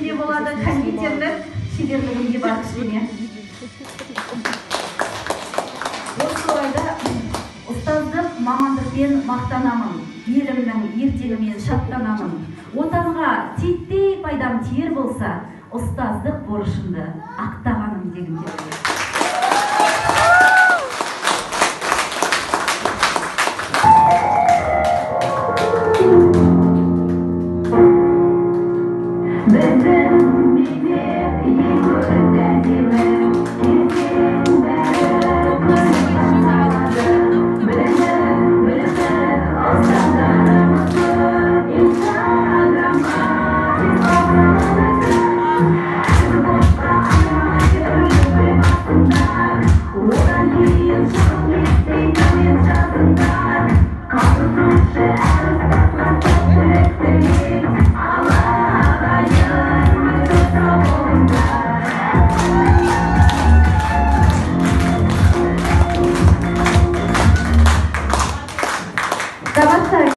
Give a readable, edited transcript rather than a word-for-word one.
де болады, кондитерлік шеберлігім де бар кішкене. Осы орайда ұстаздық мамандықпен мақтанамын, елімнің ертеңімен шаттанамын. Отанға титтей пайдам тиер болса, ұстаздық борышымды ақтағаным дегім келеді. Біздің мектеп ең көрікті.